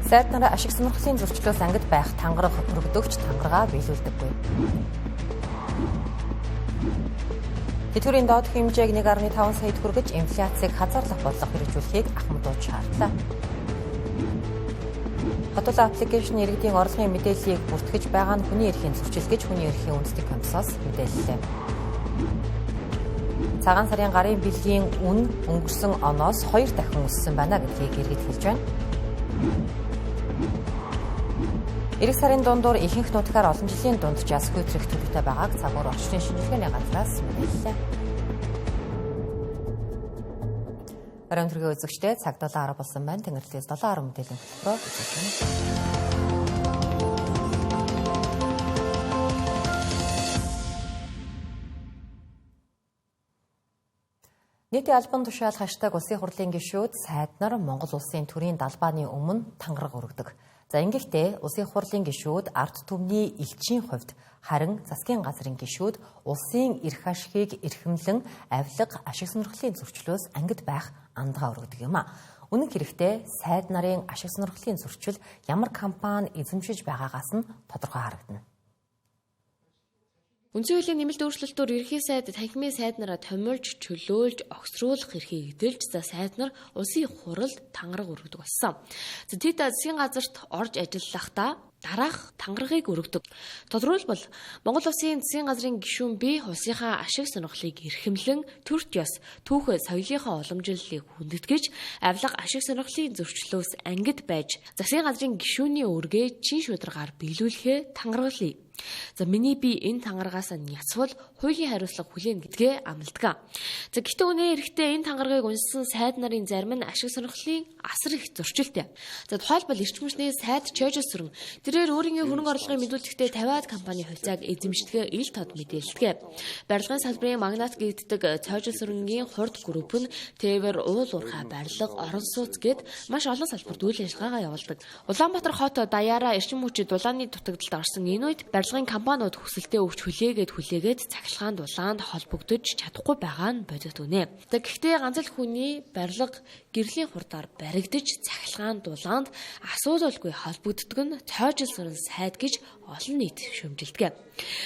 Сайд нар ашиг сонирхлын зөрчлөөс ангид байх тангараг өргөдөгч тангаргаа биелүүлдэггүй. Тэтгэврийн доод хэмжээг 1.5 саяд хүргэж инфляцийг хазаарлах бодлого хэрэгжүүлэхийг Ахмадууд шаардлаа. Хотол аппликейшн иргэдийн орлогын мэдээллийг бүртгэж байгаа нь хүний эрхийн зөрчил гэж хүний эрхийн үндэсний комиссоос мэдээллээ. Цагаан сарын гарын бэлгийн үн өнгөрсөн оноос 2 дахин өссөн байна гэдгийг иргэд хэлж байна. Ирэх сарын дундуур ихэнх нутгаар олон жилийн дунджаас хүйтрэх төлөвтэй байгааг цагуур орчны шинжилгээний газраас мэдээллээ. Оройн төргийн үзэгчдээ цаг 7:10 болсон байна. Тэнгэрлэгээс 7:10 мэдээллийн хөтөлбөрөөр үзэж байна. Нийтийн албан тушаал хаштаг улсын хурлын гишүүд сайд нар Монгол улсын төрийн далбааны өмнө тангараг өргөдөг. За ингэхдээ улсын хурлын гишүүд ард түмний элчийн хувьд харин засгийн газрын гишүүд улсын эрх ашигыг эрхэмлэн авилга ашиг сонирхлын зөрчлөөс ангид байх андгаа өргөдөг юм а. Үнэн хэрэгтээ сайд нарын ашиг сонирхлын зөрчил ямар компани эзэмшиж байгаагаас нь тодорхой харагдана. Үндсэн хуулийн нэмэлт өөрчлөлтөөр ерхий сайд танхимын сайд нараа томилж, чөлөөлж, огцруулах эрхийг эдэлж, за сайд нар улсын хуралд тангараг өргөдөг болсон. За тэд засгийн газарт орж ажиллахдаа дараах тангарагыг өргөдөг. Тодорхойлбол Монгол Улсын засгийн газрын гишүүн бий улсынхаа ашиг сонирхлыг эрхэмлэн төрт ёс, түүх соёлынхаа уламжлалыг хүндэтгэж, авилга ашиг сонирхлын зөрчлөөс ангид байж засгийн газрын гишүүний үүргээ чин шударгаар биелүүлэхээ тангаргалъя. За миний би энэ тангарагаас няцвал хуулийн хариуцлага хүлээн гэдгээ амладаг. За гэхдээ үнэ эрэхтэй энэ тангаргийг уншсан сайд нарын зарим нь ашиг сонирхлын асар их зөрчилтэй. За тухайлбал эрчим хүчний сайд Чойжол сүрэн тэрээр өөрийн хөрөнгө орлогын мэдүүлэхдээ 50-аад компани хувьцааг эзэмшдэгэ ил тод мэдээлдэг. Барилгын салбарын магнат гэгддэг Цойжол сүрэнгийн хурд групп нь тээвэр, уул уурхай, барилга, орон сууц гэд маш олон салбарт үйл ажиллагаагаа явуулдаг. Улаанбаатар хот даяараа эрчим хүчит дулааны дутагдалд орсон энэ үед барилгын компаниуд хүсэлтээ өгч хүлээгээд цахилгаан дулаанд холбогдож чадахгүй байгаа нь бодит үнэ. За гэхдээ ганц л хүний барилга гэрлийн хурдаар баригдаж цахилгаан дулаанд асуудалгүй холбогддог нь Цойжол сүрэн сайд гэж олон нийт шүүмжилдэг.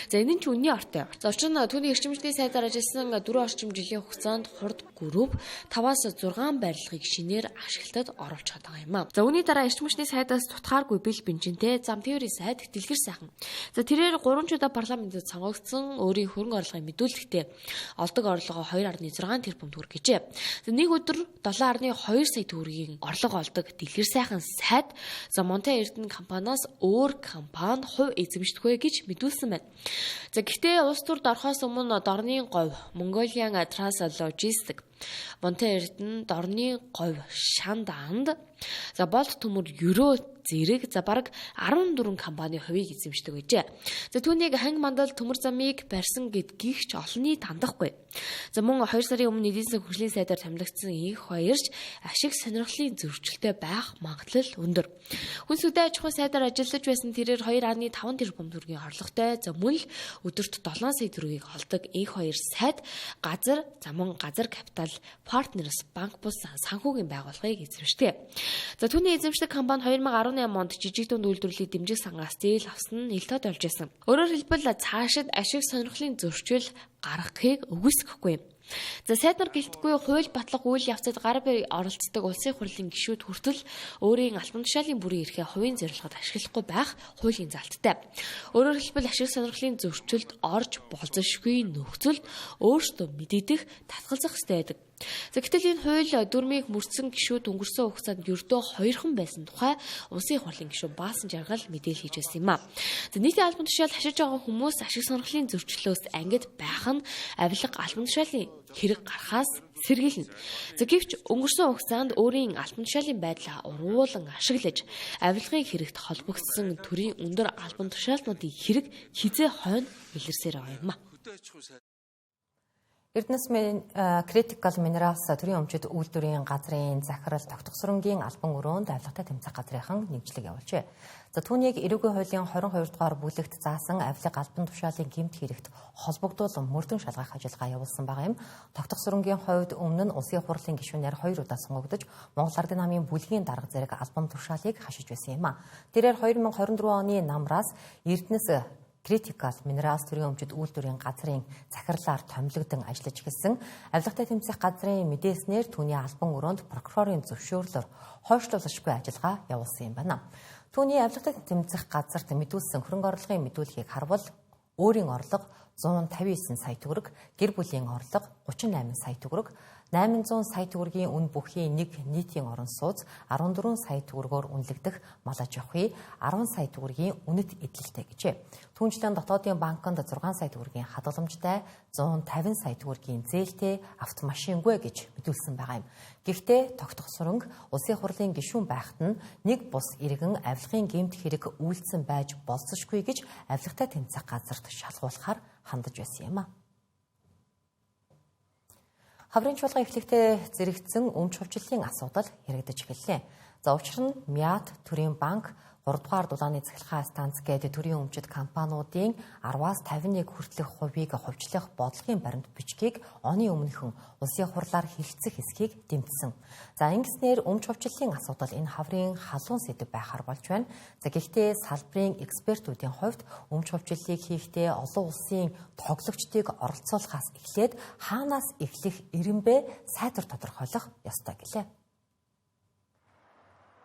За энэ нь ч үнний ортой. За учир нь түүний эрчим хүчний сайдаар ажилласан 4 орчим жилийн хугацаанд хурд групп 5-аас 6 барилгыг шинээр ашиглалтад оруулж чадсан юм а. За үүний дараа эрчим хүчний сайдаас тутгааргүй бэл бэнжинтэй зам тээврийн сайд Дэлгэр сайхан. За тэрээр 3 удаа парламентэд сонгогдсон өөрийн хөрөнгө орлогын мэдүүлэхдээ олдог орлогоо 2.6 тэрбум төгрөг гэжээ. За нэг өдөр 7.2 сая төгрөгийн орлого олдог Дэлгэр сайхан сайд за Монте Эрдэнэ компаниас өөр компани хувь эзэмшдэг вэ гэж мэдүүлсэн байна. За гэхдээ улс төрд орохоос өмнө дорны говь Mongolian Trans Logistics Монте Эрдэнэ дорны говь Шанд за болт төмөр ерөө зэрэг за бараг 14 компани хувийг эзэмшдэг байжээ. За түүнийг ханги мандал төмөр замыг барьсан гэдгийгч олонний тандахгүй. За мөн 2 сарын өмнө эдийн засгийн хөгжлийн сайдаар томилогдсон инх баярч ашиг сонирхлын зөрчилтэй байх магадлал өндөр. Хүн сүдэ аж ахуйн сайдаар ажиллаж байсан тэрээр 2.5 тэрбум төгрөгийн орлоготой за мөн л өдөрт 7 сая төгрөгийг олдог инх хоёр сайд газар за мөн газар капитал партнерс банк бус санхүүгийн байгууллагыг эзэмшдэг. За түүний эзэмшдэг компани 2018 онд жижиг дунд үйлдвэрлэлийг дэмжих сангаас зээл авсан нь ил тод болж байсан. Өөрөөр хэлбэл цаашид ашиг сонирхлын зөрчил гаргахыг үгүйсгэхгүй. За сайд нар гэлтгүй хууль батлах үйл явцад гар бие оролцдог улсын хурлын гишүүд хүртэл өөрийн албан тушаалын бүрийн эрхээ хувийн зорилгод ашиглахгүй байх хуулийн залттай. Өөрөөр хэлбэл ашиг сонирхлын зөрчилд орж болзошгүй нөхцөлд өөрсдөө мэдэгдэх татгалзах ёстой байдаг. За гэтэл энэ хууль дүрмийг мөрдсөн гишүүд өнгөрсөн хугацаанд ердөө хоёрхан байсан тухай улсын хурлын гишүүн Баасан Жаргал мэдээлэл хийж байсан юм а. За нийтийн албан тушаал хашиж байгаа хүмүүс ашиг сонирхлын зөрчлөөс ангид байх нь авилга албан тушаалын хэрэг гарахаас сэргийлнэ. За гэвч өнгөрсөн хугацаанд өөрийн албан тушаалын байдлаа уруулан ашиглаж авилгын хэрэгт холбогдсон төрийн өндөр албан тушаалтнуудын хэрэг хизээ хойно илэрсээр байгаа юм а. Эрдэнэс Critical Minerals төрийн өмчит үйлдвэрийн газрын захирал тогтгосронгийн албан өрөөнд авилгатай тэмцэх газрынхан нэгжлэг явуулжээ. За түүнийг эрүүгийн хуулийн 22 дугаар бүлэгт заасан авилга албан тушаалын гэмт хэрэгт холбогдуулан мөрдөн шалгах ажиллагаа явуулсан байгаа юм. Тогтгосронгийн хувьд өмнө нь улсын хурлын гишүүнээр 2 удаа сонгогдож Монгол Ардын намын бүлгийн дарга зэрэг албан тушаалыг хашиж байсан юм а. Тэрээр 2024 оны намраас Эрдэнэс Critical Minerals төрийн өмчит үйлдвэрийн газрын захирлаар томилогдсон ажиллаж эхэлсэн. Авилгатай тэмцэх газрын мэдээснээр түүний албан өрөөнд прокурорын зөвшөөрлөөр хойшлуулашгүй ажиллагаа явуулсан юм байна. Түүний авилгатай тэмцэх газарт мэдүүлсэн хөрөнгө орлогын мэдүүлгийг харвал өөрийн орлого 159 сая төгрөг, гэр бүлийн орлого 38 сая төгрөг, 800 сая төгрөгийн үн бүхий нэг нийтийн орон сууц 14 сая төгрөгөөр үнэлэгдэх мал аж ахуй 10 сая төгрөгийн үнэт эдлэлтэй гэжээ. Түүнчлэн дотоодын банкнд 6 сая төгрөгийн хадгаламжтай 150 сая төгрөгийн зээлтэй автомашингүй гэж мэдүүлсэн байгаа юм. Гэхдээ тогтгосронг улсын хурлын гишүүн байхад нь нэг бус иргэн авилгын гэмт хэрэг үйлдсэн байж болзошгүй гэж авилгатай тэмцэх газарт шалгуулахаар хандаж байсан юм а. Хаврын чуулган эхлэхдээ зэрэгцэн өмч хувьчлалын асуудал яригдаж эхэллээ. За учир нь МИАТ төрийн банк 3 дугаар дулааны цахилгаан станц гээд төрийн өмчит компаниудын 10-аас 51 хүртэлх хувийг хувьчлах бодлогын баримт бичгийг оны өмнөхөн улсын хурлаар хэлэлцэх хэсгийг дэмжсэн. За ингэснээр өмч хувьчлалын асуудал энэ хаврын халуун сэдэв байхаар болж байна. За гэхдээ салбарын экспертүүдийн хувьд өмч хувьчлалыг хийхдээ олон улсын тоглогчдыг оролцуулахаас эхлээд хаанаас эхлэх эренбэ сайтар тодорхойлох ёстой гэлээ.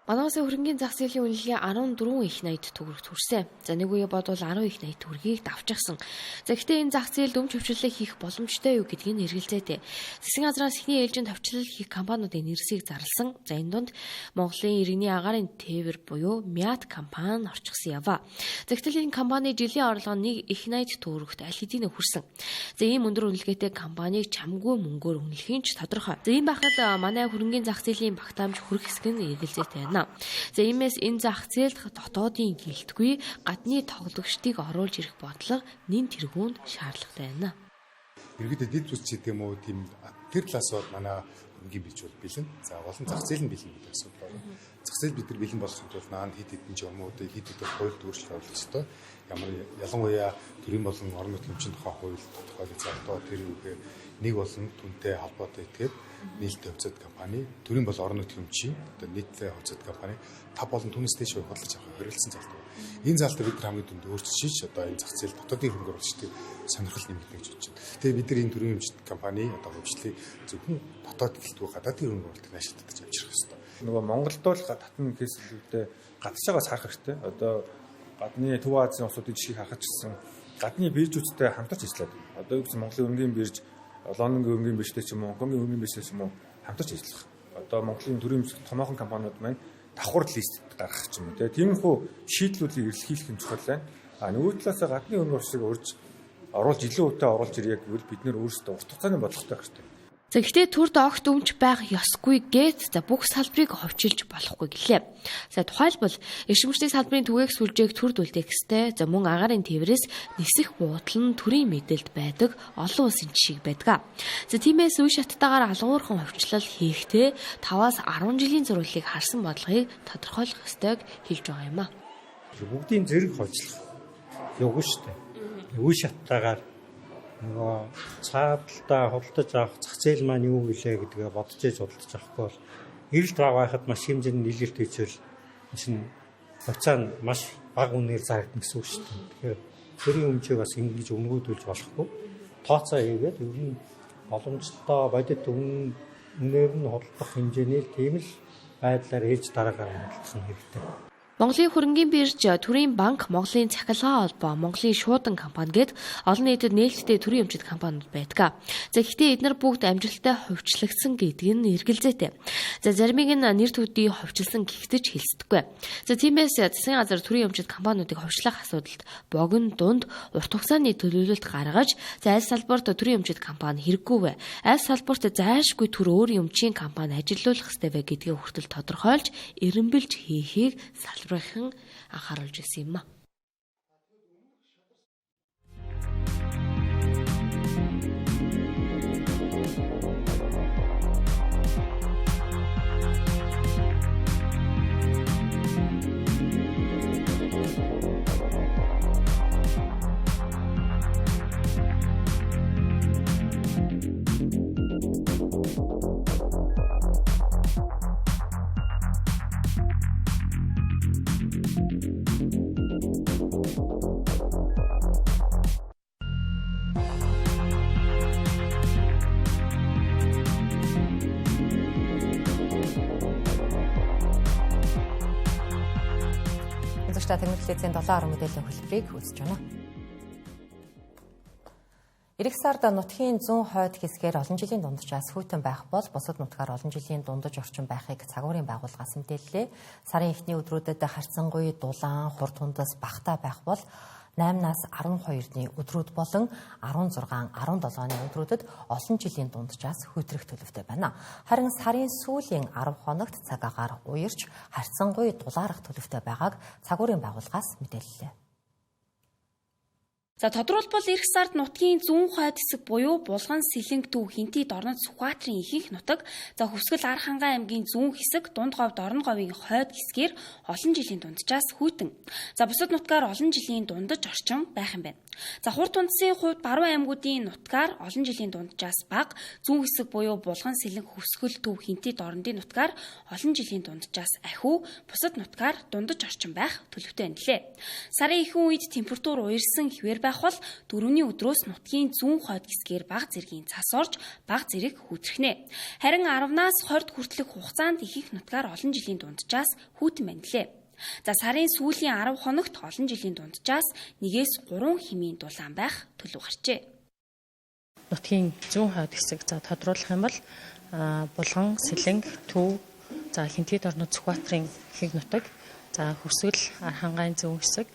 Манай улсын хөрөнгийн зах зээлийн үнэлгээ 14 их 80 төгрөгт хүрсэн. За нэг үе бодвол 10 их 80 төгрөгийг давчихсан. За гэхдээ энэ зах зээлд өмч хөвчлөлийг хийх боломжтой юу гэдгийг нь эргэлзээтэй. Засгийн газраас эхний ээлжинд товчлол хийх компаниудын нэрсийг зарласан. За энэ дунд Монголын иргэний агаарын тээвэр буюу МИАТ компани орчихсон яваа. За гэтэл энэ компани жилийн орлого нэг их 80 төгрөгт аль хэдийнэ хүрсэн. За ийм өндөр үнэлгээтэй компанийг чамгүй мөнгөөр үнэлэх нь ч тодорхой. За ийм байхад манай хөрөнгийн зах зээлийн багтаамж хүрэх хэсэг нь эргэлзээтэй байна. За иймээс энэ зах зээлд дотоодын гэлтгүй гадны тоглогчдыг оруулж ирэх бодлого нэн тэргуунд шаардлагатай байна. Иргэдэд дэд зүс гэдэг юм уу, тийм тэр талаас бол манай хөрөнгийн бирж бол бэлэн. За олон зах зээл нь бэлэн гэдэг асуудал байна. Зах зээл бид нар бэлэн болохын тулд наан хэд хэдэн журмуудыг хэд хэдэн хуульд өөрчлөлт оруулах ёстой. Ямар ялангуяа төрийн болон орон нутгийн өмчийн тухай хууль тодорхойлох за одоо тэр үгээр нэг болон түнтэй холбоотой этгээд нийлтэй хувьцаат компани, төрийн бол орон нутгийн өмчийн одоо нийттэй хувьцаат компани 5 болон түүнээс дээш худалдаж авах хоригдсан залттай байна. Энэ залтаа бид нар хамгийн түрүүнд өөрчилж одоо энэ зах зээл дотоодын хөрөнгө оруулагчдыг сонирхол нэмэгдэнэ гэж бодож байна. Гэхдээ бид нар энэ төрийн өмчт компани одоо хувьчлалыг зөвхөн дотоод гэлтгүй гадаадын хөрөнгө оруулалтыг наашаатаж авчрах ёстой. Нөгөө Монголд бол татна гэхээс илүүтэй гадшаагаа сарах хэрэгтэй. Одоо гадны Төв Азийн улсуудын жишгийг харахад ч гэсэн гадны биржүүдтэй хамтарч ажилладаг. Одоо юу гэсэн Монголын хөрөнгийн бирж, Лондонгийн хөрөнгийн биржтэй ч юм уу, Хонконгийн хөрөнгийн биржтэй ч юм уу хамтарч ажиллах. Одоо Монголын төрийн томоохон компаниуд маань давхар лист гаргах ч юм уу. Тиймэрхүү шийдлүүдийг эрэлхийлэх юм чухал байна. А нөгөө талаасаа гадны хөрөнгө оруулалтыг урьж оруулж илүү үедээ оруулж ирэх гэвэл бид нэр өөрсдөө урт хугацааны бодлоготой байх хэрэгтэй. За гэхдээ төрд огт өмч байх ёсгүй гээд за бүх салбарыг ховчилж болохгүй гэлээ. За тухайлбал эрчим хүчний салбарын түгээх сүлжээг төрд үлдээх ёстой. За мөн агаарын тээврээс нисэх буудал нь төрийн мэдээлд байдаг олон улсын жишг байдаг. За тиймээс үе шаттайгаар алгуурхан ховчлол хийхдээ 5-аас 10 жилийн зурлалыг харсан бодлогыг тодорхойлох ёстойг хэлж байгаа юм а. Бүгдийн зэрэг ховчлох юугүй шүү дээ. Үе шаттайгаар нөгөө цаадалтаа худалдаж авах зах зээл маань юу гэлээ гэдгээ бодож ээж худалдаж авахгүй бол эрэлт бага байхад маш хэмжээний нийлэлт хийчихвэл чинь хувьцаа нь маш бага үнээр зарагдана гэсэн үг шүү дээ. Тэгэхээр төрийн өмчийг бас ингэж өнгөдүүлж болохгүй. Тооцоо хийгээд ер нь боломжтой бодит үнээр нь худалдах хэмжээний тийм л байдлаар ээж дараагаар худалдах нь хэрэгтэй. Монголын хөрөнгийн бирж, төрийн банк, Монголын цахилгаан холбоо, Монголын шуудан компани гээд олон нийтэд нээлттэй төрийн өмчит компаниуд байдаг. За гэхдээ эднэр бүгд амжилттай хувьчлагдсан гэдг нь эргэлзээтэй. За заримыг нь нэр төдий хувьчилсан гихтэж хэлцдэггүй. За тиймээс засгийн газар төрийн өмчит компаниудыг хувьчлах асуудалд богино дунд урт хугацааны төлөвлөлт гаргаж, за аль салбарт төрийн өмчит компани хэрэггүй вэ? Аль салбарт зайлшгүй төр өөрийн өмчийн компани ажилуулах ёстой вэ гэдгийг хүртэл тодорхойлж, эренбэлж хийхийг салбарын анхааруулж ирсэн юм а. Үзэгчдээ Танхимын телевизийн 7 мэдээллийн хөтөлбөрийг үзэж байна. Ирэх сард нутгийн зүүн хойд хэсгээр олон жилийн дунджаас хүйтэн байх бол бусад нутгаар олон жилийн дундаж орчин байхыг цагуурын байгууллагаас мэдээллээ. Сарын эхний өдрүүдэд харьцангуй дулаан, хурд хундас багтаа байх бол 8-наас 12-ны өдрүүд болон 16, 17-ны өдрүүдэд олон жилийн дунджаас хүйтрэх төлөвтэй байна. Харин сарын сүүлийн 10 хоногт цаг агаар уярч харьцангуй дулаарах төлөвтэй байгааг цагуурын байгууллагаас мэдээллээ. За тодруулбал ирэх сард нутгийн зүүн хойд хэсэг буюу Булган, Сэлэнг, Төв, Хинти, Дорнод, Сүхбаатарын ихэнх нутаг, за Хөвсгөл, Архангай аймгийн зүүн хэсэг, Дунд говь, Дорн говийн хойд хэсгээр олон жилийн дунджаас хүйтэн. За бусад нутгаар олон жилийн дундаж орчин байх юм байна. За хурд тундсын хувьд баруун аймагуудын нутгаар олон жилийн дунджаас бага, зүүн хэсэг буюу Булган, Сэлэнг, Хөвсгөл, Төв, Хинти, Дорнодын нутгаар олон жилийн дунджаас ахиу, бусад нутгаар дундаж орчин байх төлөвтэй байна лээ. Сарын ихэнх үед температур уярсан хэвээр байх бол дөрөвний өдрөөс нутгийн зүүн хойд хэсгээр бага зэргийн цас орж бага зэрэг хүүтрхнэ. Харин 10-наас 20 хүртэлх хугацаанд ихэнх нутгаар олон жилийн дунджаас хүйтэн байна лээ. За сарын сүүлийн 10 хоногт олон жилийн дунджаас 1-ээс 3 хэмийн дулаан байх төлөв гарчээ. Нутгийн зүүн хойд хэсэг за тодруулах юм бол Булган, Сэлэнг, Төв, за Хинти, Дорнод, Сүхбаатарын ихэнх нутаг, за Хөрсгөл, Архангайн зүүн хэсэг,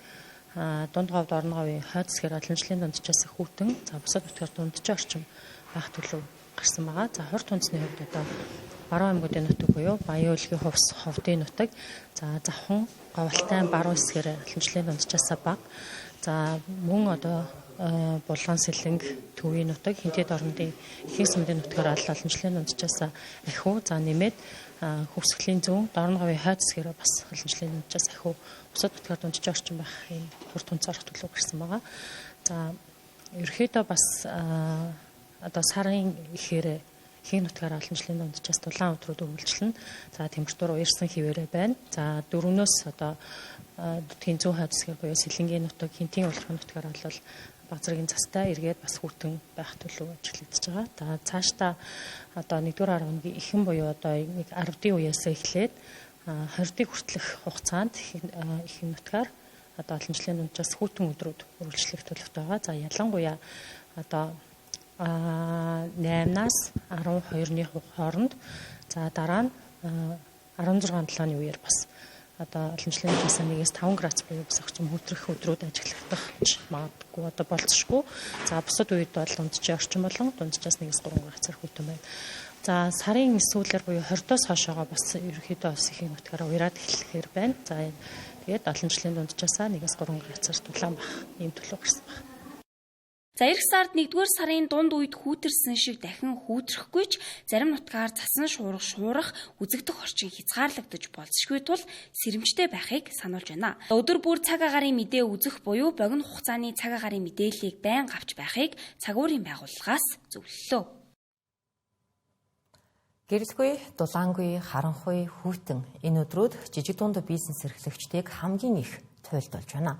дунд говь, Дорн говийн хойд хэсгээр олон жилийн дунджаас хүйтэн, за бусад нутгаар дунджийн орчин байх төлөв гарсан байгаа. За хурд тундсны хувьд одоо баруун аймагуудын нутаг буюу Баян өлгийн хувьс, Ховдын нутаг, за Завхан, Говьалтай баруун хэсгээр олон жилийн дунджаас бага. За мөн одоо Булган, Сэлэнг, Төвийн нутаг, Хинти, Дорнодын ихэнх сумдын нутгаар олон жилийн дунджаас ахиу, за нэмээд Хөвсгөлийн зүүн, Дорн говийн хойд хэсгээр бас олон жилийн дунджаас ахиу, бусад нутгаар дунджийн орчин байх ийм хурд тунц орох төлөв гарсан байгаа. За ерөнхийдөө бас одоо сарын ихээр ихэнх нутгаар олон жилийн дунджаас дулаан өдрүүд үргэлжлэнэ. За температур уярсан хэвээрээ байна. За дөрөвнөөс одоо нутгийн зүүн хойд хэсгээр буюу Сэлэнгийн нутаг, Хинтийн улиргын нутгаар бол баг зэргийн цастай эргээд бас хүйтэн байх төлөв ажиглагдаж байгаа. За цаашдаа одоо 1-р 10-ны ихэн буюу одоо нэг 10-ын үеэс эхлээд 20-ыг хүртэлх хугацаанд ихэнх нутгаар одоо олон жилийн дунджаас хүйтэн өдрүүд үргэлжлэх төлөвтэй байгаа. За ялангуяа одоо 8-наас 12-ны хооронд, за дараа нь 16-7-ны үеэр бас одоо олон жилийн дунджаас 1-ээс 5 градус буюу бас орчим хүүтрэх өдрүүд ажиглагдах магадгүй одоо болцсохгүй. За бусад үед бол дунджийн орчин болон дунджаас 1-ээс 3 градусаар хүйтэн байна. За сарын сүүлээр буюу 20-оос хойшоогоо бас ерөнхийдөө бас ихэнх нутгаараа уяраад эхлэхээр байна. За тэгээд олон жилийн дунджаасаа 1-ээс 3 градусаар дулаан байх ийм төлөв гарсан байна. За ирэх сард 1-р сарын дунд үед хүүтэрсэн шиг дахин хүүтрэхгүй ч зарим нутгаар цасан шуурах үзэгдэх орчин хязгаарлагдаж болзошгүй тул сэрэмжтэй байхыг сануулж байна. Өдөр бүр цаг агаарын мэдээ үзэх буюу богино хугацааны цаг агаарын мэдээллийг байнга авч байхыг цагуурын байгууллагаас зөвлөлөө. Гэрэлгүй, дулаангүй, харанхуй, хүйтэн энэ өдрүүд жижиг дунд бизнес эрхлэгчдийг хамгийн их туйлдуулж байна.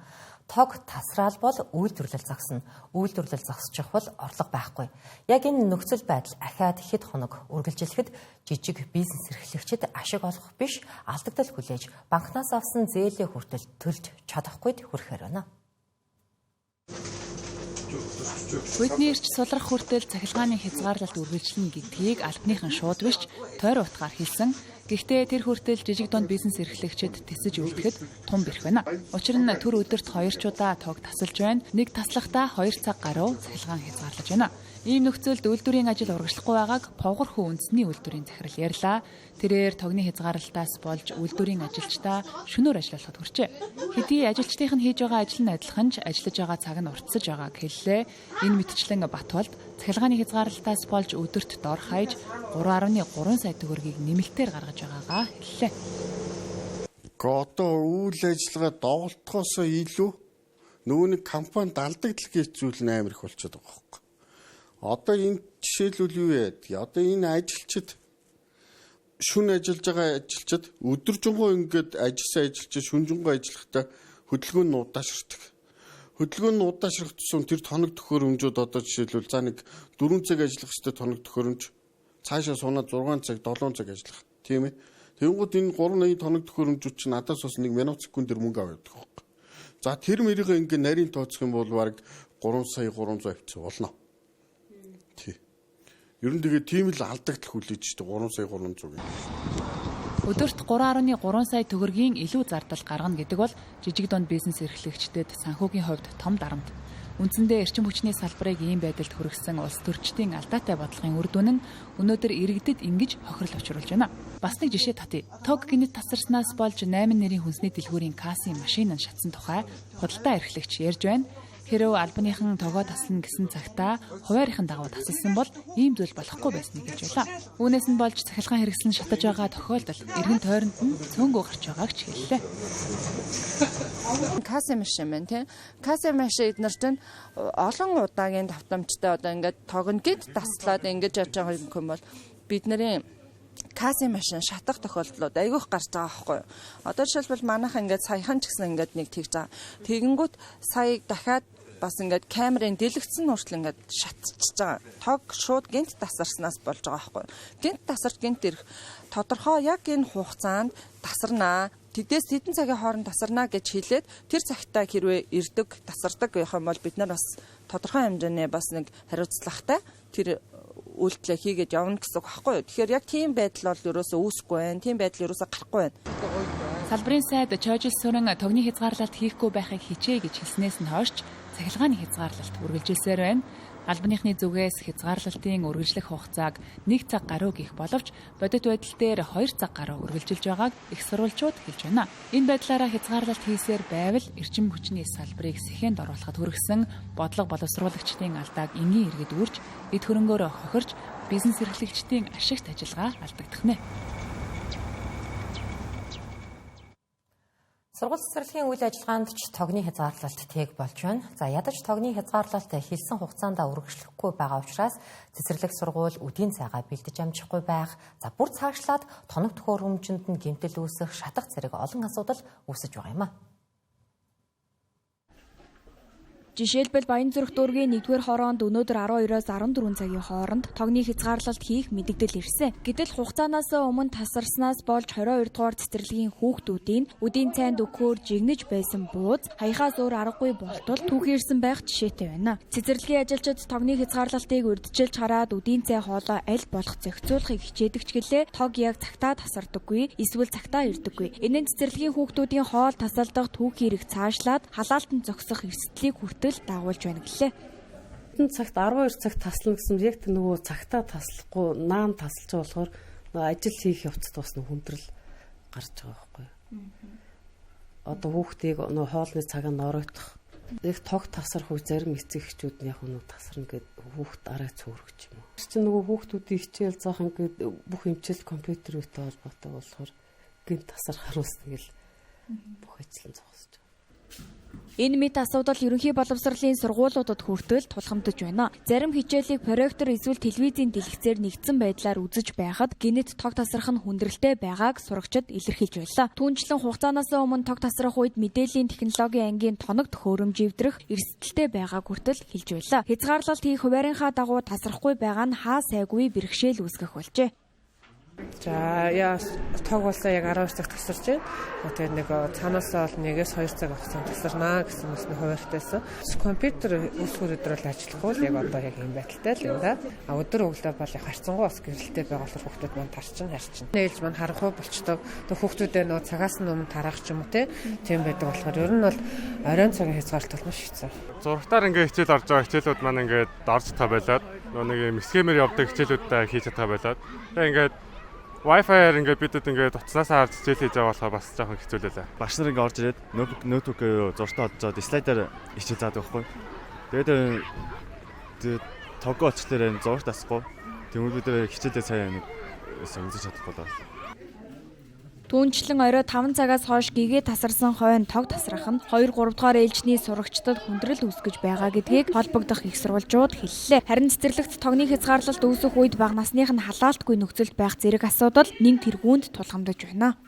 Тог тасраал бол үйлдвэрлэл зогсно. Үйлдвэрлэл зогсчих бол орлого байхгүй. Яг энэ нөхцөл байдал ахиад хэд хоног үргэлжлэхэд жижиг бизнес эрхлэгчид ашиг олох биш, алдагдал хүлээж банкнаас авсан зээлээ хүртэл төлж чадахгүйд хүрэхээр байна. Бидний ирч сулрах хүртэл цахилгааны хязгаарлалт үргэлжлэнэ гэдгийг албаныхан шууд биш тойр утгаар хэлсэн. Гэхдээ тэр хүртэл жижиг дунд бизнес эрхлэгчид тэсэж үлдэхэд тун бэрх байна. Учир нь төр өдөрт 2 ч удаа тог тасалж байна. Нэг таслахдаа 2 цаг гаруй цахилгаан хязгаарлаж байна. Ийм нөхцөлд үйлдвэрийн ажил урагшлахгүй байгааг Повгор хүү үндэсний үйлдвэрийн захирал ярьлаа. Тэрээр тогны хязгаарлалтаас болж үйлдвэрийн ажилчдаа шөнөөр ажиллуулахад хүрчээ. Хэдий ажилчдынх нь хийж байгаа ажил нь адилхан ч ажиллаж байгаа цаг нь уртсаж байгааг хэллээ. Энэ мэтчлэн Батболд цахилгааны хязгаарлалтаас болж өдөрт дор хаяж 3.3 сая төгрөгийг нэмэлтээр гаргаж байгаагаа хэллээ. Одоо үйл ажиллагаа доголдохоос илүү нөгөө нэг компанид алдагдал гэж зүйл нь амар их болчиход байгаа байхгүй. Одоо энэ жишээлбэл юу яадаг? Одоо энэ ажилчид шүн ажиллаж байгаа ажилчид өдөржингөө ингээд ажилласан ажилчид шүнжэнгөө ажиллахдаа хөдөлгөөн нь удаашрдаг. Хөдөлгөөн нь удаашрах тусам тэр тоног төхөөрөмжүүд одоо жишээлбэл за нэг 4 цаг ажиллах ёстой тоног төхөөрөмж цаашаа сунаад 6 цаг 7 цаг ажиллах, тийм ээ. Тэнгууд энэ 380 тоног төхөөрөмжүүд чинь надаас бас 1 минут секундээр мөнгө аваад явдаг байхгүй. За тэр мэрийг ингээ нарийн тооцох юм бол бараг 3 сая 300 авчих болно. Тий. Ер нь тэгээ тийм л алдагдал хүлээж штэ 3 сая 300 гэх. Өдөрт 3.3 сая төгрөгийн илүү зардал гаргана гэдэг бол жижиг дунд бизнес эрхлэгчдэд санхүүгийн хувьд том дарамт. Үндсэндээ эрчим хүчний салбарыг ийм байдалд хүргэсэн улс төрчдийн алдаатай бодлогын үр дүн нь өнөөдөр иргэдэд ингэж хохирол учруулж байна. Бас нэг жишээ татъя. Тог гинэт тасарснаас болж 8 нэрийн хүнсний дэлгүүрийн кассын машин нь шатсан тухай худалдаа эрхлэгч ярьж байна. Хэрэв албаныхан тогоо таслана гэсэн цагтаа хуваарийн дагуу тасалсан бол ийм зүйл болохгүй байсныг хэлж байлаа. Үүнээс нь болж цахилгаан хэрэгсэл нь шатаж байгаа тохиолдол эргэн тойронд нь цөөнгөө гарч байгааг ч хэллээ. Кассын машин байна тийм. Кассын машин эднэр чинь олон удаагийн давтамжтай одоо ингээд тогно гэд таслаад ингэж яаж байгаа юм бол бидний кассын машин шатах тохиолдлууд айгүйх гарч байгаа байхгүй юу. Одоо жишээлбэл манайхан ингээд саяхан ч гэсэн ингээд нэг тэгж байгаа. Тэгэнгүүт сая дахиад бас ингээд камерын дэлгэцэн хүртэл ингээд шатчихж байгаа. Тог шууд гинт тасарснаас болж байгаа байхгүй юу. Гинт тасарч гинт ирэх тодорхой яг энэ хугацаанд тасарнаа. Тэдээс хэдэн цагийн хооронд тасарнаа гэж хэлээд тэр цагтаа хэрвээ ирдэг, тасардаг байх юм бол бид нар бас тодорхой хэмжээний бас нэг хариуцлагатай тэр үйлдэлээ хийгээд явна гэсэн үг байхгүй юу. Тэгэхээр яг тийм байдал бол ерөөсөө үүсэхгүй байна. Тийм байдал ерөөсөө гарахгүй байна. Салбарын сайд Чойжил сүрэн тогны хязгаарлалт хийхгүй байхыг хичээ гэж хэлснээс нь хойш цахилгааны хязгаарлалт үргэлжилсээр байна. Албаныхны зүгээс хязгаарлалтын үргэлжлэх хугацааг 1 цаг гаруй гэх боловч бодит байдал дээр 2 цаг гаруй үргэлжилж байгааг их сурвалжууд хэлж байна. Энэ байдлаараа хязгаарлалт хийсээр байвал эрчим хүчний салбарыг сэхэнд оруулахад хүргэсэн бодлого боловсруулагчдын алдааг энгийн иргэд үрж эд хөрөнгөөрөө хохирч бизнес эрхлэгчдийн ашигт ажиллагаа алдагдах нэ. Сургууль цэцэрлэгийн үйл ажиллагаанд ч тогны хязгаарлалт тэг болж байна. За ядаж тогны хязгаарлалт хэлсэн хугацаанд үргэлжлэхгүй байгаа учраас цэцэрлэг сургууль үдийн цайгаа бэлдэж амжихгүй байх, за бүр цаашлаад тоног төхөөрөмжөнд нь гэмтэл үүсэх, шатах зэрэг олон асуудал үүсэж байгаа юм а. Жишээлбэл Баянзүрх дүүргийн 1-р хороонд өнөөдөр 12-оос 14 цагийн хооронд тогны хязгаарлалт хийх мэдэгдэл ирсэн. Гэтэл хугацаанаас өмнө тасарснаас болж 22 дугаар цэцэрлэгийн хүүхдүүдийн үдийн цайнд өгөхөөр жигнэж байсан бууз хаяхаас өөр аргагүй болтол түүхийрсэн байх жишээтэй байна. Цэцэрлэгийн ажилчид тогны хязгаарлалтыг урьдчилж хараад үдийн цай хоолой аль болох зохицуулахыг хичээдэг ч гэлээ тог яг цагтаа тасардаггүй эсвэл цагтаа ирдэггүй. Энэ нь цэцэрлэгийн хүүхдүүдийн хоол тасалдах түүхийрэг цаашлаад халаалтанд зогсох эрсдлийг хүртэл дагуулж байна гэлээ. Хэдэн цагт 12 цагт таслана гэсэн яг тэр нөгөө цагтаа таслахгүй наан тасалж байгаа болохоор нөгөө ажил хийх явцад бас хүндрэл гарч байгаа байхгүй юу. Одоо хүүхдийг нөгөө хоолны цаг нь оройтох. Яг тог тасрах үе зарим эцэг эхчүүд нь яг нөгөө тасарна гэд хүүхд арай цөөрөх юм уу. Тэр чинь нөгөө хүүхдүүдийн хичээл заах ингээд бүх хэмжээл компьютер үетэй холбоотой болохоор гинт тасрахаар ус тэгэл бүх ажил нь зогсож. Энэ мэт асуудал ерөнхий боловсролын сургуулиудад хүртэл тулгамдж байна. Зарим хичээлийг проектор эсвэл телевизийн дэлгэцээр нэгдсэн байдлаар үзэж байхад гэнэт тог тасрах нь хүндрэлтэй байгааг сурагчид илэрхийлж байлаа. Түүнчлэн хугацаанаас өмнө тог тасрах үед мэдээллийн технологийн ангийн тоног төхөөрөмж эвдрэх эрсдэлтэй байгааг хүртэл хэлж байлаа. Хязгаарлалт хийх хуваарийнхаа дагуу тасрахгүй байгаа нь хаа сайгүй бэрхшээл үүсгэх болжээ. За яа тог болсоо яг 12 цаг тасарч байна. Тэгээд нэг цаанаасаа бол 1-ээс 2 цаг хугацаанд тасарнаа гэсэн бас нэг хуваарьтайсан. Компьютер үүсгүүр өдөр бол ажиллахгүй л яг одоо яг юм байдалтай л юм да. А өдөр өглөө бол яг харцангуй бас гэрэлтэй байгаа болохоор хүүхдүүд маань тарчин харчин. Нээлж маань харанхуй болчдөг. Тэг хүүхдүүдээ нөө цагаас нь өмнө тараах ч юм уу те. Тийм байдаг болохоор ер нь бол оройн цагийн хязгаарлалт бол маш хэцүү. Зурагтаар ингээ хичээл орж байгаа хичээлүүд маань ингээд орж та байлаад нөө нэг юм схемээр явдаг хичээлүүдтэй хийж чадгаа байлаад. Тэгээ ингээд Wi-Fi-аар ингээд бидэд ингээд утаснасаа харж хичээл хийж байгаа болохоор бас жоохон хэцүү лээ. Багш нар ингээд орж ирээд ноутбук зургатаа олжоод слайдаар хичээл заадаг байхгүй. Тэгээд тогоо очлоор энэ зурагт асахгүй. Тэгмэл бид хичээлээ сайн нэг үзэж чадахгүй л байна. Түүнчлэн орой 5 цагаас хойш гэгээ тасарсан хойно тог тасрах нь 2 3 дугаар ээлжний сурагчдад хүндрэл үүсгэж байгаа гэдгийг холбогдох их сурвалжууд хэллээ. Харин цэцэрлэгт тогны хязгаарлалт үүсэх үед бага насных нь халаалтгүй нөхцөлд байх зэрэг асуудал нэн тэргуунд тулгамдж байна.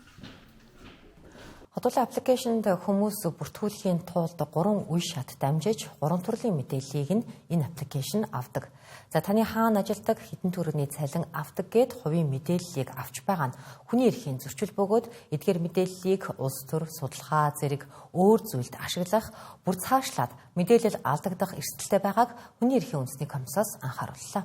Хотуулын аппликейшнд хүмүүс бүртгүүлэхийн тулд 3 үе шат дамжиж 3 төрлийн мэдээллийг нь энэ аппликейшн авдаг. За таны хаана ажилладаг, хэдэн төгрөгийн цалин авдаг гэд хувийн мэдээллийг авч байгаа нь хүний эрхийн зөрчил бөгөөд эдгээр мэдээллийг улс төр, судалгаа зэрэг өөр зүйлд ашиглах, бүр цаашлаад мэдээлэл алдагдах эрсдэлтэй байгааг хүний эрхийн үндэсний комиссоос анхаарууллаа.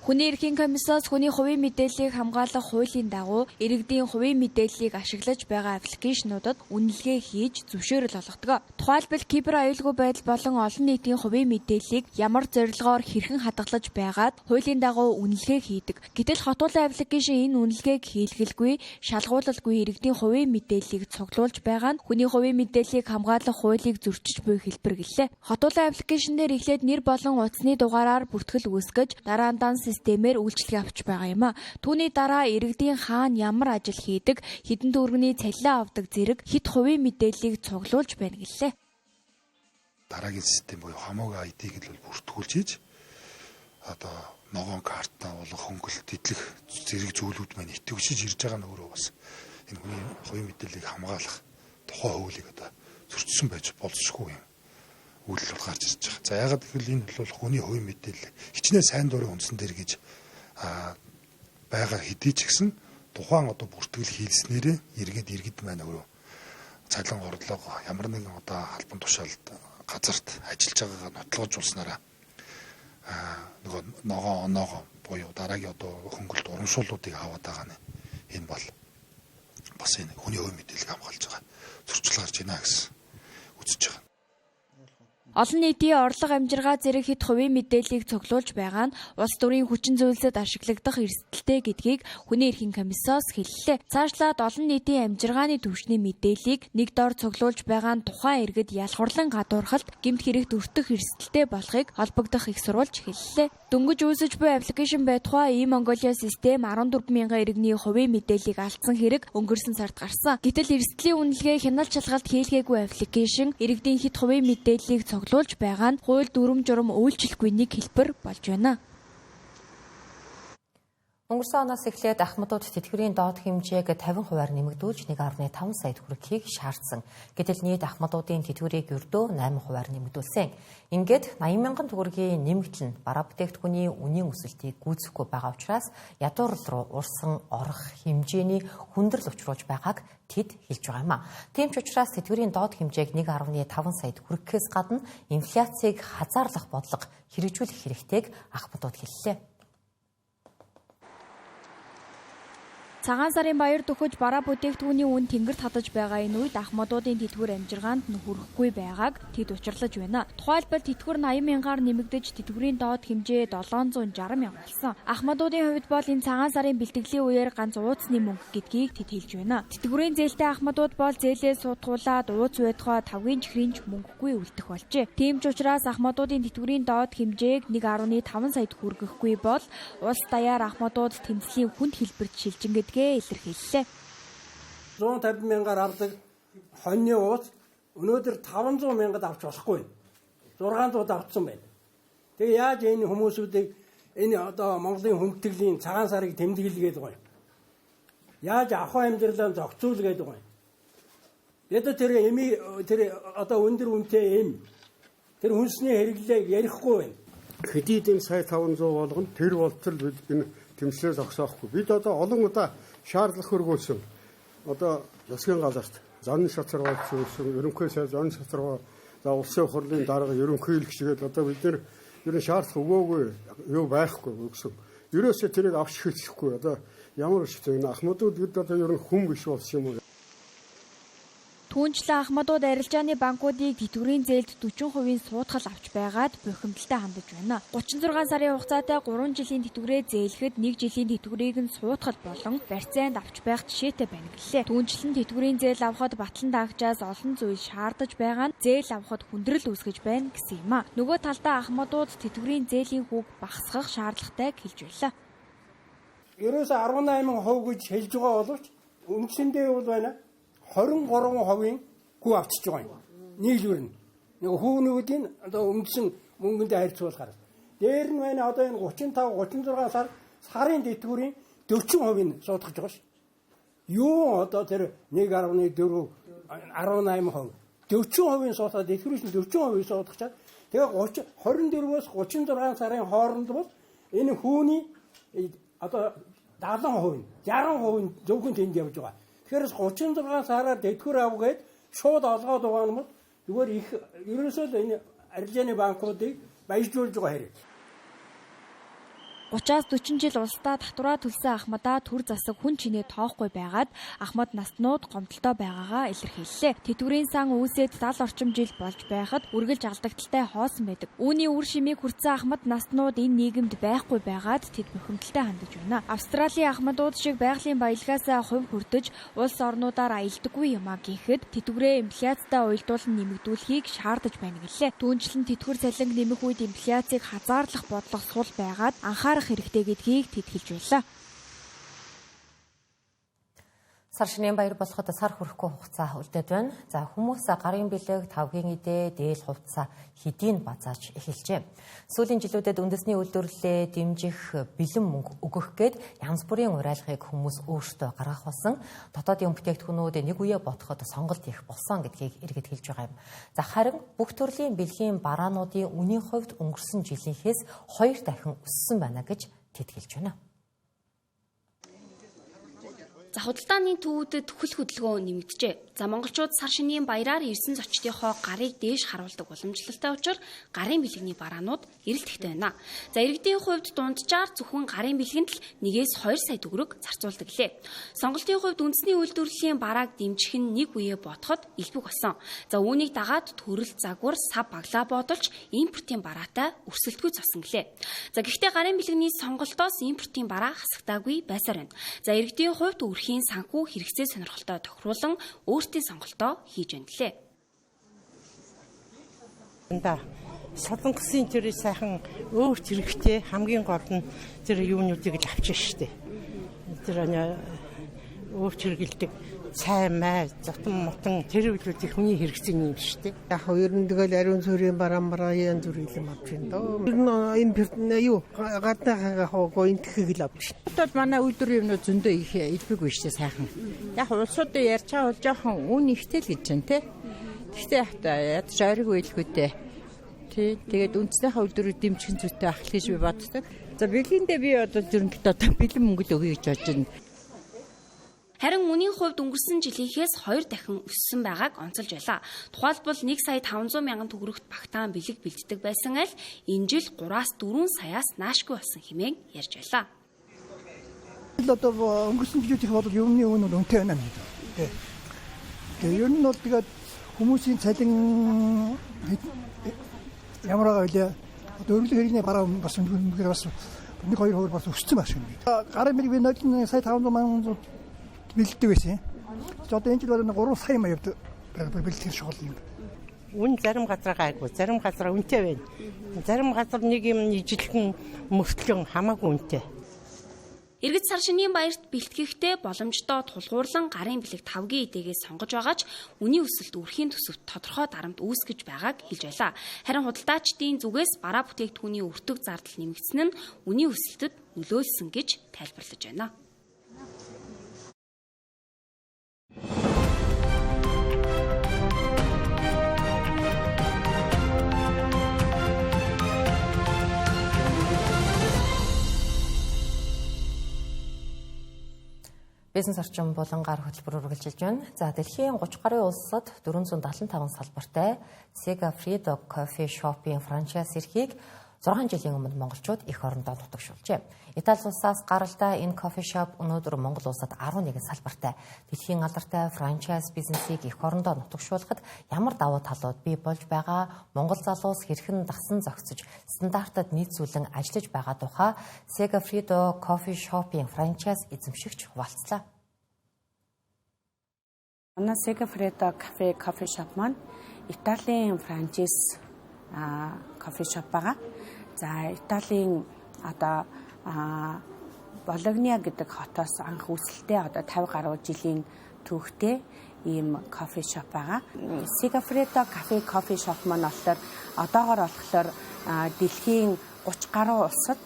Хүний эрхийн комиссоос хүний хувийн мэдээллийг хамгаалах хуулийн дагуу иргэдийн хувийн мэдээллийг ашиглаж байгаа аппликейшнуудад үнэлгээ хийж зөвшөөрөл олгодог. Тухайлбал кибер аюулгүй байдал болон олон нийтийн хувийн мэдээллийг ямар зорилгоор хэрхэн хадгалаж байгаад хуулийн дагуу үнэлгээ хийдэг. Гэтэл хотуулын аппликейшн энэ үнэлгээг хийлгэлгүй, шалгуулалгүй иргэдийн хувийн мэдээллийг цуглуулж байгаа нь хүний хувийн мэдээллийг хамгаалах хуулийг зөрчиж буй хэлбэр гэлээ. Хотуулын аппликейшн дээр эхлээд нэр болон утасны дугаараар бүртгэл үүсгэж дараа нь системээр үйлчилгээ авч байгаа юм а. Түүний дараа иргэдийн хаана ямар ажил хийдэг, хэдэн төгрөгийн цалин авдаг зэрэг хэд хувийн мэдээллийг цуглуулж байна гэлээ. Дараагийн систем буюу хамаагүй ID-г л бүртгүүлж хийж одоо ногоон картаа болох хөнгөлт эдлэх зэрэг зүйлүүд маань итгэвчиж ирж байгаа нь өөрөө бас энэ хүний хувийн мэдээллийг хамгаалах тухай хуулийг одоо зөрчсөн байж болзошгүй юм үйлдэл гарч ирж байгаа. За яагаад гэвэл энэ бол хүний хувийн мэдээлэл хичнээн сайн дурын үндсэн дээр гэж байгаа хэдий ч гэсэн тухайн одоо бүртгэл хийлснээрээ иргэд маань өөрөө цалин орлого ямар нэгэн одоо албан тушаалд газарт ажиллаж байгаагаа нотлогожуулснараа нөгөө ногоон оноогоо буюу дараагийн одоо хөнгөлт урамшууллуудыг аваад байгаа нь энэ бол бас энэ хүний хувийн мэдээллийг хамгаалж байгаа зөрчил гарч байна гэсэн үзэж байгаа. Олон нийтийн орлого амжиргаа зэрэг хэд хувийн мэдээллийг цуглуулж байгаа нь улс төрийн хүчин зүйлсэд ашиглагдах эрсдэлтэй гэдгийг хүний эрхийн комиссоос хэллээ. Цаашлаад олон нийтийн амжиргааны түвшний мэдээллийг нэг дор цуглуулж байгаа нь тухайн иргэд ялгуурлан гадуурхалт гэмт хэрэгт өртөх эрсдэлтэй болохыг холбогдох их сурвалж хэллээ. Дөнгөж үүсэж буй аппликейшн байтугай E-Mongolia систем 14 мянган иргэний хувийн мэдээллийг алдсан хэрэг өнгөрсөн сард гарсан. Гэтэл эрсдлийн үнэлгээ хяналт шалгалт хийлгээгүй аппликейшн иргэдийн хэд хувийн мэдээллийг цуглуулж байгаа нь хууль дүрэм журам үйлчлэхгүй нэг хэлбэр болж байна. Өнгөрсөн оноос эхлээд ахмадууд тэтгэврийн доод хэмжээг 50%-аар нэмэгдүүлж 1.5 сая төгрөгийг шаардсан. Гэтэл нийт ахмадуудын тэтгэврийг ердөө 8%-аар нэмэгдүүлсэн. Ингээд 80 мянган төгрөгийн нэмэгдэл нь бараа бүтээгдэхүүний үнийн өсөлтийг гүйцэхгүй байгаа учраас ядуурл руу урсан орох хэмжээний хүндрэл учруулж байгааг тэд хэлж байгаа юм а. Тийм ч учраас тэтгэврийн доод хэмжээг 1.5 саяд хүрэхээс гадна инфляцийг хазаарлах бодлого хэрэгжүүлэх хэрэгтэйг ахмадууд хэллээ. Цагаан сарын баяр дөхөж бараа бүтээгдэхүүний үн тэнгэрт хадаж байгаа энэ үед ахмадуудын тэтгэвэр амжиргаанд нь хүрэхгүй байгааг тэд учирлаж байна. Тухайлбал тэтгэвэр 80 мянгаар нэмэгдэж тэтгэврийн доод хэмжээ 760 мянга болсон. Ахмадуудын хувьд бол энэ цагаан сарын бэлтгэлийн үеэр ганц ууцны мөнгө гэдгийг тэд хэлж байна. Тэтгэврийн зээлтэй ахмадууд бол зээлээ суудгуулаад ууц байтугай тавгийн чихрийн ч мөнгөгүй үлдэх болжээ. Тийм ч учраас ахмадуудын тэтгэврийн доод хэмжээг 1.5 саяд хүргэхгүй бол улс даяар ахмадууд тэмцлийн хүнд хэлбэрт шилжин гэдгээ илэрхийллээ. 150 мянгаар авдаг хоньны ууц өнөөдөр 500 мянгад авч болохгүй. 600-д авцсан байна. Тэгээ яаж энэ хүмүүсүүдийг энэ одоо Монголын хүндэтгэлийн цагаан сарыг тэмдэглэгээд байгаа юм. Яаж ахуй амьдралаа зохицуулгээд байгаа юм. Бид тэр эми тэр одоо өндөр үнэтэй эм тэр хүнсний хэрэглээг ярихгүй байна. Кредитийн сая 500 болгоно тэр болтол бид энэ тэмцлээ зогсоохгүй. Бид одоо олон удаа шаардлага хөргүүлсэн. Одоо засгийн газарт зан шатаргаа зөвшөөрсөн, ерөнхий сайд зан шатаргаа, за улсын хурлын дарга ерөнхийлөгч гээд одоо бид нэр ер нь шаардлага өгөөгүй юу байхгүй өгсөн. Ерөөсөө тэрийг авч хэлчихгүй. Одоо ямар ч зүйл ахмадууд бид одоо ер нь хүн биш болсон юм уу? Түүнчлэн ахмадууд арилжааны банкуудыг тэтгэврийн зээлд 40% суудгал авч байгаад бухимдалтай хандаж байна. 36 сарын хугацаатай 3 жилийн тэтгэврээ зээлэхэд 1 жилийн тэтгэврийг нь суудгал болон барьцаанд авч байх жишээтэй байна гэлээ. Түүнчлэн тэтгэврийн зээл авахад батлан даагчаас олон зүйл шаардаж байгаа нь зээл авахад хүндрэл үүсгэж байна гэсэн юм а. Нөгөө талдаа ахмадууд тэтгэврийн зээлийн хүүг багасгах шаардлагатайг хэлж байлаа. Ерөөсөө 18% гэж хэлж байгаа боловч үндсэндээ бол байна. 23% хүү авчиж байгаа юм. Нийлбэр нь. Нэг хүүнүүдийн одоо үндсэн мөнгөндөө харьцуулахаар. Дээр нь байна одоо энэ 35 36 сар сарын тэтгэврийн 40% нь суудгаж байгаа ш. Юу одоо тэр 1.4 18%, 40% суудаад дэлгэрүүлсэн 40% суудагчаад тэгээ 30 24-өөс 36 сарын хооронд бол энэ хүүний одоо 70%, 60% зөвхөн тэнд явж байгаа. Тэгэхээр 36 сараар тэтгэвэр авгээд шууд олгоод байгаа нь бол зүгээр их ерөөсөө л энэ арилжааны банкуудыг баяжуулж байгаа хэрэг. 30-аас 40 жил улсдаа татвараа төлсөн Ахмадаа төр засаг хүн чинээ тоохгүй байгаад Ахмад наснууд гомдолтой байгаагаа илэрхийллээ. Тэтгэврийн сан үүсээд 70 орчим жил болж байхад үргэлж алдагдaltaй хоосон байдаг. Үүний үр шимийг хүртсэн Ахмад наснууд энэ нийгэмд байхгүй байгаад тэд бухимдалтай хандаж байна. Австралийн Ахмадууд шиг байгалийн баялгаасаа хувь хүртэж улс орнуудаар аялдаггүй юм а гэхэд тэтгэврээ инфляцтай уялдуулан нэмэгдүүлэхийг шаардаж байна гэлээ. Түүнчлэн тэтгэвэр цалинг нэмэх үед инфляцийг хазаарлах бодлого сул байгаад анхаарах хэрэгтэй гэдгийг тэд хэлж байлаа. Сар шинийн баяр болоход сар хүрэхгүй хугацаа үлдээд байна. За хүмүүс гарын бэлэг, тавгийн идэ, дээл хувцас хэдийг базааж эхэлжээ. Сүүлийн жилүүдэд үндэсний үйлдвэрлэлээ дэмжих бэлэн мөнгө өгөх гээд янз бүрийн уриалгыг хүмүүс өөрсдөө гаргах болсон. Дотоодын бүтээгдэхүүнүүд нэг үе бодоход сонголт их болсон гэдгийг иргэд хэлж байгаа юм. За харин бүх төрлийн бэлгийн бараануудын үнийн хувьд өнгөрсөн жилийнхээс 2 дахин өссөн байна гэж тэд хэлж байна. За худалдааны төвүүдэд төхөл хөдөлгөөн нэмэгджээ. За монголчууд сар шинийн баяраар ирсэн зочдынхоо гарыг дээш харуулдаг уламжлалтай учраа гарын бэлгэний бараанууд эрэлттэй байна. За иргэдийн хувьд дунджаар зөвхөн гарын бэлгэнд л 1-2 сая төгрөг зарцуулдаг лээ. Сонголтын хувьд үндэсний үйлдвэрлэлийн барааг дэмжих нь нэг үе бодоход элбэг болсон. За үүнийг дагаад төрөл загвар сав баглаа бодолж импортын бараатай өрсөлдөхүй цосон гэлээ. За гэхдээ гарын бэлгэний сонголтоос импортын бараа хасагтаагүй байсаар байна. За иргэдийн хувьд өрхийн санхүү хэрэгцээ сонирхолтой тохируулан өөртөө сонголтоо хийж байна лээ. Да. Солонгосын тэр сайхан өөр зэрэгтэй хамгийн гол нь тэр юунуудыг л авчих штеп. Тэр өөр чиргэлдэг цай май, зотон мотон тэр үйлүүдийг хүний хэрэгцээний юм штеп. Яг ер нь тэгэл ариун сүрийн бараан бараа янз бүрийн юм авч байна дөө. Ер нь импорт юу гадныхаа хоогүй энтхийг л авч. Одоо манай үйлдвэрийн юмнууд зөндөө их элбэг биш штеп сайхан. Яг улсуудын ярьж байгаа бол жоохон үн ихтэй л гэж байна те. Гэхдээ ядаж ойрог байлгүй дээ. Тий. Тэгээд үндснийхээ үйлдвэрийг дэмжих зүйтэй ах л гэж би боддог. За бэлгэндээ би одоо зөрөнгөд одоо бэлэн мөнгө л өгье гэж бодож байна. Харин үнийн хувьд өнгөрсөн жилийнхээс 2 дахин өссөн байгааг онцолж байлаа. Тухайлбал 1 сая 500 мянган төгрөгт багтаан бэлэг бэлддэг байсан аль энэ жил 3-4 саяас наашгүй болсон хэмээн ярьж байлаа. Одоо өнгөрсөн жилүүдийнх бол юмны үн бол үнэтэй байна гэдэг. Тэгээ ер нь бол тэгээд хүмүүсийн цалин ямар байгаа вэ? Одоо өргөлөг хэрэгний бараа бас үнэхээр бас 1-2% бас өссөн байх шиг байна. Гарын бэлэг би 0 сая 500 мянган бэлддэг байсан. Одоо энэ жил бол 3 сая маяг бэлтгэх шугал юм. Үн зарим газар гайгүй, зарим газар үнэтэй байна. Зарим газар нэг юм ижилхэн мөртлөн хамаагүй үнэтэй. Иргэд сар шинийн баярт бэлтгэхдээ боломжтой тулгуурлан гарын бэлэг тавгийн идэгээ сонгож байгаа ч үнийн өсөлт өрхийн төсөвт тодорхой дарамт үүсгэж байгааг хэлж байлаа. Харин худалдаачдын зүгээс бараа бүтээгдэхүүний өртөг зардал нэмэгдсэн нь үнийн өсөлтөд нөлөөлсөн гэж тайлбарлаж байна. Бизнес орчин булан гар хөтөлбөр үргэлжилж байна. За дэлхийн 30 гаруй улсад 475 салбартай Segafredo Coffee Shop-ийн франчайз эрхийг 6 жилийн өмнө монголчууд эх орондоо нутагшуулжээ. Итали улсаас гаралтай энэ кофе шоп өнөөдөр Монгол улсад 11 салбартай. Дэлхийн алдартай франчайз бизнесийг эх орондоо нутагшуулахад ямар давуу талууд бий болж байгаа, монгол залуус хэрхэн дасан зохицож стандартад нийцүүлэн ажиллаж байгаа тухай Segafredo Coffee Shop-ийн франчайз эзэмшигч хуваалцлаа. Манай Segafredo Cafe Coffee Shop маань Италийн франчайз кофе шоп байгаа. За Италийн одоо Бологниа гэдэг хотоос анх үүсэлтэй одоо 50 гаруй жилийн түүхтэй ийм кофе шоп байгаа. Segafredo Cafe Coffee Shop маань болохоор одоогор болохоор дэлхийн 30 гаруй улсад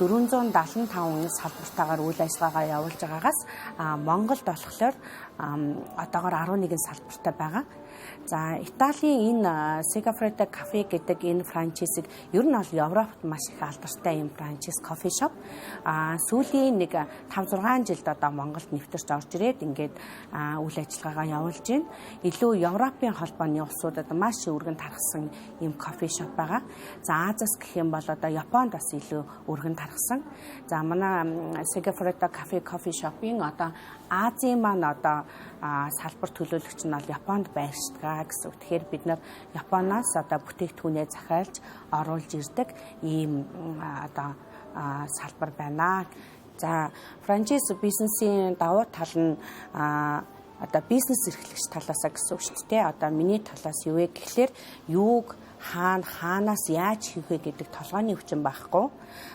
475 салбартаагаар үйл ажиллагаагаа явуулж байгаагаас Монголд болохоор одоогоор 11 салбартай байгаа. За, Италийн энэ Segafredo Cafe гэдэг энэ франчайзыг ер нь бол Европт маш их алдартай юм франчайз кофе шоп. Сүүлийн нэг 5 6 жилд одоо Монголд нэвтэрч орж ирээд ингээд үйл ажиллагаагаа явуулж байна. Илүү Европын холбооны улсуудад маш өргөн тархсан юм кофе шоп байгаа. За, Азиас гэх юм бол одоо Японд бас илүү өргөн тархсан. За, манай Segafredo Cafe кофе шопын одоо Азийн маань одоо салбар төлөөлөгч нь бол Японд байршдаг гэсэн үг. Тэгэхээр бид нар Японоос одоо бүтээгдэхүүнээ захиалж оруулж ирдэг ийм одоо салбар байна. За, франчайз бизнесийн давуу тал нь одоо бизнес эрхлэгч талаасаа гэсэн үг шүү дээ. Одоо миний талаас юу вэ гэхлээр юуг хаанаас яаж хийх вэ гэдэг толгойн өвчин байхгүй.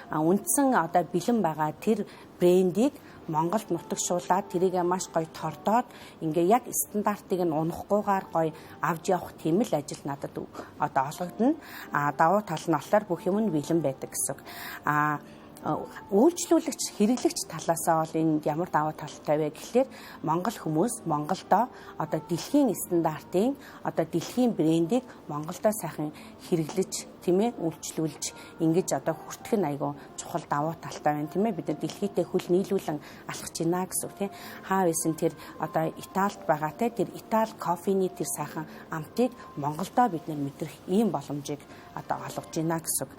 Үндсэн одоо бэлэн байгаа тэр брендийг Монголд нутагшуулаад тэрийг маш гоё тордоод ингээ яг стандартыг нь унахгүйгээр гоё авч явах тийм л ажил надад одоо олгогдно. Давуу тал нь болохоор бүх юм нь бэлэн байдаг гэсэн үг. Үйлчлүүлэгч, хэрэглэгч талаасаа бол энд ямар давуу талтай вэ гэхлээр Монгол хүмүүс Монголдо одоо дэлхийн стандартын одоо дэлхийн брендийг Монголдо сайхан хэрэглэж, тийм ээ, үйлчлүүлж ингэж одоо хүртэх нь айгүй чухал давуу талтай байна, тийм ээ. Бид нар дэлхийдээ хөл нийлүүлэн алхаж байна гэсэн үг, тийм. Хаа байсан тэр одоо Италид байгаа те тэр Итали кофений тэр сайхан амтыг Монголдо бид нар мэдрэх ийм боломжийг одоо олгож байна гэсэн үг.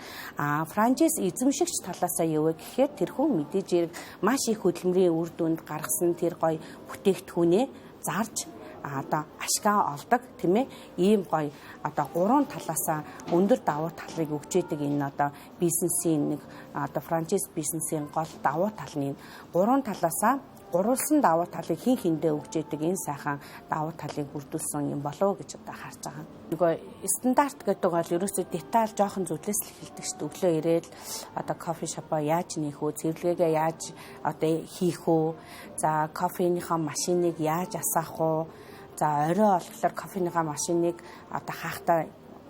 Франчайз эзэмшигч талаасаа юу вэ гэхээр тэр хүн мэдээж хэрэг маш их хөдөлмөрийн үр дүнд гаргасан тэр гоё бүтээгдэхүүнээ зарж одоо ашгаа олдог, тийм ээ. Ийм гоё одоо гурван талаасаа өндөр давуу талыг өгч идэг энэ одоо бизнесийн нэг одоо франчайз бизнесийн гол давуу тал нь энэ гурван талаасаа гурвалсан давуу талыг хин хиндээ өгч идэг энэ сайхан давуу талыг бүрдүүлсэн юм болов гэж одоо харж байгаа. Нөгөө стандарт гэдэг бол ерөөсөө деталь жоохон зүйлээс л эхэлдэг шүү дээ. Өглөө ирээл одоо кофе шопоо яаж нээх үү, цэвэрлэгээ яаж одоо хийх үү, за кофеныхаа машиныг яаж асаах уу, за орой болохоор кофеныхаа машиныг одоо хаахтаа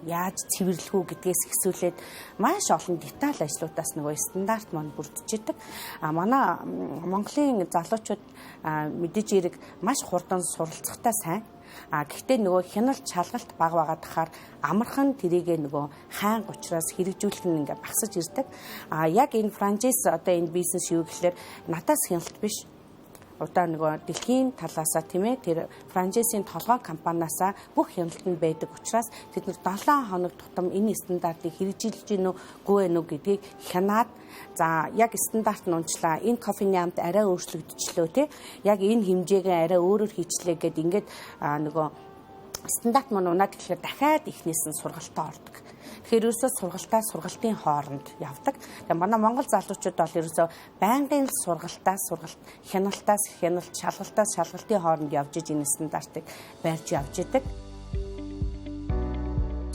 яаж цэвэрлэх үү гэдгээс эхсүүлээд маш олон деталь ажлуудаас нөгөө стандарт маань бүрдчихэдэг. Манай Монголын залуучууд мэдээж хэрэг маш хурдан суралцахтаа сайн. Гэхдээ нөгөө хяналт шалгалт бага байгаад тахаар амархан тэрийгэ нөгөө хаан гучраас хэрэгжүүлэх нь ингээ багсаж ирдэг. Яг энэ франчайз одоо энэ бизнес юу гэхлээр надаас хяналт биш. Одоо нөгөө дэлхийн талаасаа, тийм ээ, тэр франчайзын толгой компаниасаа бүх хяналт нь байдаг учраас тэд нар 7 хоног тутам энэ стандартыг хэрэгжүүлж гинүү үгүй ээ нү гэдгийг хянаад, за яг стандарт нь унчлаа, энэ кофений амт арай өөрчлөгдчихлөө, тий, яг энэ хэмжээгээ арай өөрөөр хийчлээ гэд ингээд нөгөө стандарт мөн унаад тэгэхээр дахиад эхнээс нь сургалтаа ордог. Тэгэхээр ерөөсөө сургалтаа сургалтын хооронд явдаг. Тэгээ манай Монгол залуучууд бол ерөөсөө байнгын сургалтаа сургалт, хяналтаас хяналт, шалгалтаас шалгалтын хооронд явж иж энэ стандартыг барьж явж идэг.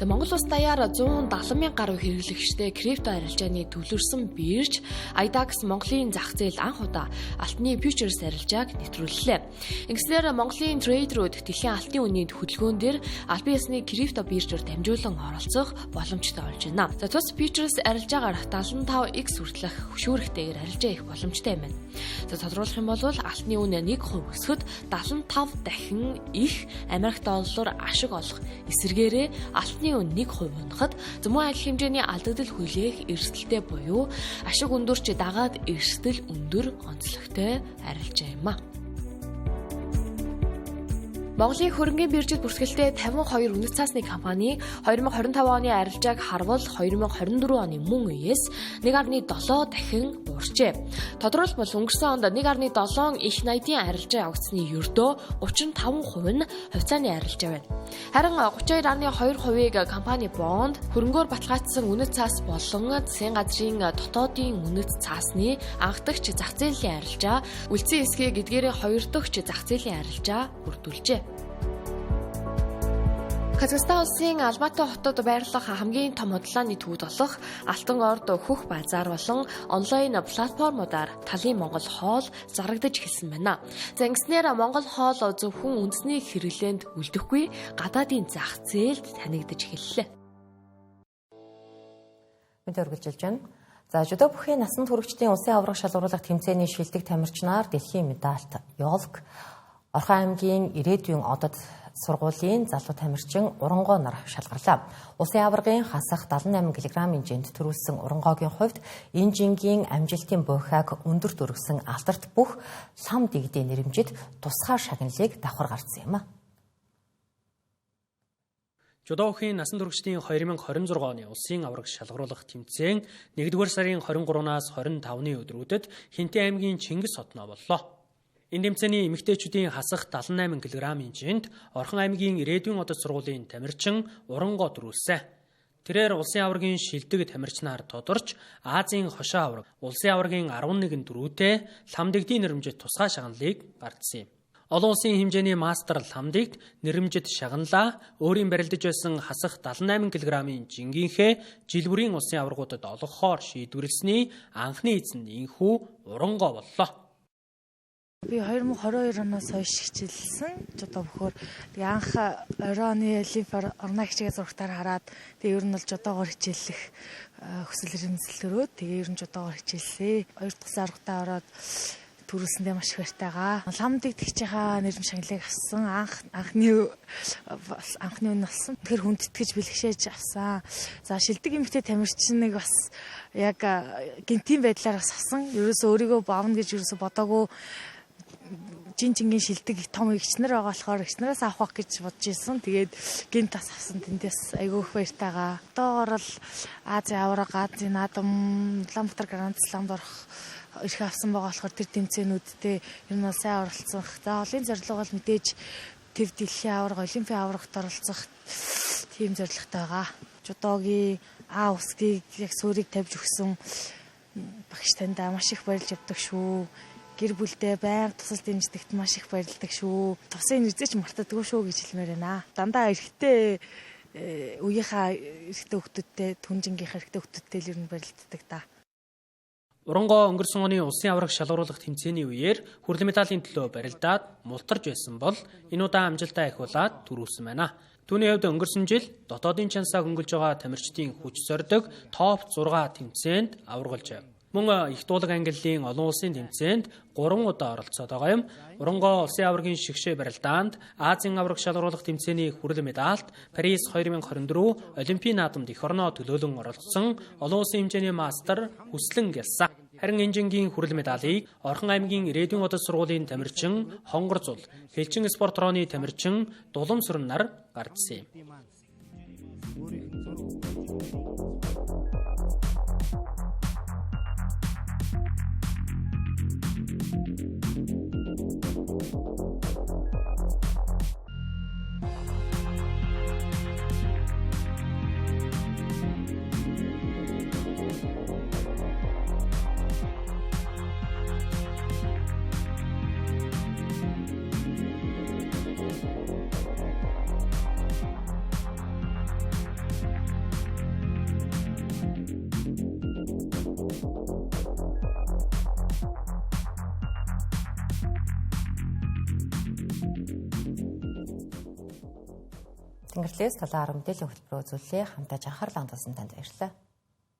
За, Монгол улс даяар 170 мянган гаруй хэрэглэгчтэй крипто арилжааны төвлөрсөн бирж IDAX Монголын зах зээлд анх удаа алтны фьючерс арилжааг нэвтрүүллээ. Ингэснээр Монголын трейдерүүд дэлхийн алтны үнийн хөдөлгөөн дээр албан ёсны крипто биржээр дамжуулан оролцох боломжтой болж байна. За, тус фьючерс арилжаагаар 75x хүртэлх хөшүүрэгтэйгээр арилжаа хийх боломжтой юм байна. За, тодруулах юм бол алтны үнэ 1% өсөхөд 75 дахин их Америк доллар ашиг олох эсэргээрээ алтны 1% унахад зөмөн адил хэмжээний алдагдал хүлээх эрсдэлтэй буюу ашиг өндөрч дагаад эрсдэл өндөр онцлогтой арилжаа юм а. Монголын хөрөнгийн биржид бүртгэлтэй 52 үнэт цаасны компани 2025 оны арилжааг харвал 2024 оны мөн үеэс 1.7 дахин буурчээ. Тодорхойлбол өнгөрсөн онд 1.7 их найдын арилжаа явагдсаны ердөө 35% нь хувьцааны арилжаа байна. Харин 32.2%-ийг компани бонд, хөрөнгөөр баталгаажсан үнэт цаас болон засгийн газрын дотоодын үнэт цаасны анхдагч зах зээлийн арилжаа, үлдсэн хэсгийг эдгээрийн хоёр дахь зах зээлийн арилжаа бүрдүүлжээ. Казахстан улсын Алматы хотод байрлах хамгийн том худалдааны төвд болох Алтан Орд хөх базар болон онлайн платформудаар талын Монгол хоол зарагдаж эхэлсэн байна. За, ингэснээр Монгол хоол зөвхөн үндэсний хэрэглээнд үлдэхгүй гадаадын зах зээлд танигдаж эхэллээ. Мэдээ үргэлжилж байна. За жүдо бүхий насан туршидтын улсын аварга шалгаруулах тэмцээний шилдэг тамирчнаар дэлхийн медальт Йолк Орхон аймгийн Ирээдүйн одод сургуулийн залуу тамирчин Урангоо нар шалгарлаа. Улсын аваргын хасах 78 кг-ын жинд төрүүлсэн Урангоогийн хувьд энэ жингийн амжилтын буйхайг өндөрт өргөсөн алдарт бүх лам дэгдийн нэрэмжит тусгаар шагналыг давхар гаргасан юм а. Жүдохийн насан туршидын 2026 оны улсын аварга шалгаруулах тэмцээн 1-р сарын 23-наас 25-ны өдрүүдэд Хинтээ аймгийн Чингис хотноо боллоо. Энэ тэмцээний эмэгтэйчүүдийн хасах 78 кг-ын жинд Орхон аймгийн Ирээдүйн одод сургуулийн тамирчин Урангоо төрүүлсэн. Тэрээр улсын аваргын шилдэг тамирчнаар тодорч Азийн хошоо аварга, улсын аваргын 11 дөрүүтэй ламдэгдийн нэрмжит тусгай шагналыг гардсан юм. Олон улсын хэмжээний мастер ламдэгт нэрмжит шагналаа өөрийн барилдаж байсан хасах 78 кг-ын жингийнхээ жил бүрийн улсын аваргуудад олгохоор шийдвэрлсэний анхны эзэн инхүү Урангоо боллоо. Би 2022 оноос хойш хичээлсэн. Жудо бөхөр. Тэгээ анх орой оны олимпиар орноо хичээгээ зурагтаар хараад тэгээ ер нь бол жудоогоор хичээллэх хүсэл эрмэлзэл төрөөд тэгээ ер нь жудоогоор хичээллээ. 2 дахь аваргатаа ороод төрүүлсэндээ маш их баяртайгаа. Лам дэгдэгчийнхаа нэрм шагналыг авсан. Анхны үн болсон. Тэгэхээр хүндэтгэж бэлгшээж авсан. За шилдэг эмэгтэй тамирчин нэг бас яг гинтийн байдлаар бас авсан. Ерөөсөө өөрийгөө бавна гэж ерөөсөө бодоогүй. Жин жингийн шилдэг том эгчнэр байгаа болохоор эгчнэрээс авах гэж бодож исэн. Тэгээд гинт бас авсан. Тэндээс айгүй их баяртайгаа. Одоогоор л Азийн аварга, Азийн наадам, Улаанбаатар Гранд Сламд орох эрх авсан байгаа болохоор тэр тэмцээнүүддээ ер нь бол сайн оролцох. За олон зорилго бол мэдээж төв дэлхийн аварга, олимпийн аваргад оролцох тийм зорилготой байгаа. Жудогийн А усгийг яг суурийг тавьж өгсөн багш таньдаа маш их баярлж явдаг шүү. Гэр бүлдээ байнга тусал дэмждэгт маш их баярладаг шүү. Тусын нэрзэж мартадаггүй шүү гэж хэлмээр байна. Дандаа эрэгтэй үеийнхаа эрэгтэй хүүхдүүдтэй, түнжингийнхаа эрэгтэй хүүхдүүдтэй л ер нь барилддаг та. Урангоо өнгөрсөн оны улсын аварга шалгаруулах тэмцээний үеэр хүрлэн медалийн төлөө барилдаад мултарч байсан бол энэ удаа амжилтаа ахиулаад төрүүлсэн байна. Түүний хувьд өнгөрсөн жил дотоодын чансаа хөнгөлж байгаа тамирчдын хүч зориг топ 6 тэмцээнд аваргалжээ. Мөн их дуулаг ангиллын олон улсын тэмцээнд 3 удаа оролцоод байгаа юм. Урангоо улсын аваргын шигшээ барилдаанд Азийн аварга шалгаруулах тэмцээний хүрлэн медальт Парис 2024 Олимпийн наадамд эх орноо төлөөлөн оролцсон олон улсын хэмжээний мастер Хүслэн Гялсан. Харин энэ жингийн хүрлэн медалийг Орхон аймгийн Ирээдүйн одод сургуулийн тамирчин Хонгор Зул, Хэлчин спорт рооны тамирчин Дулам Сүрэн нар гардсан юм. Тэнгэрлээс 7 10 мэдээллийн хөтөлбөр үзүүллээ. Хамтааж анхаарлаа хандуулсан танд баярлалаа.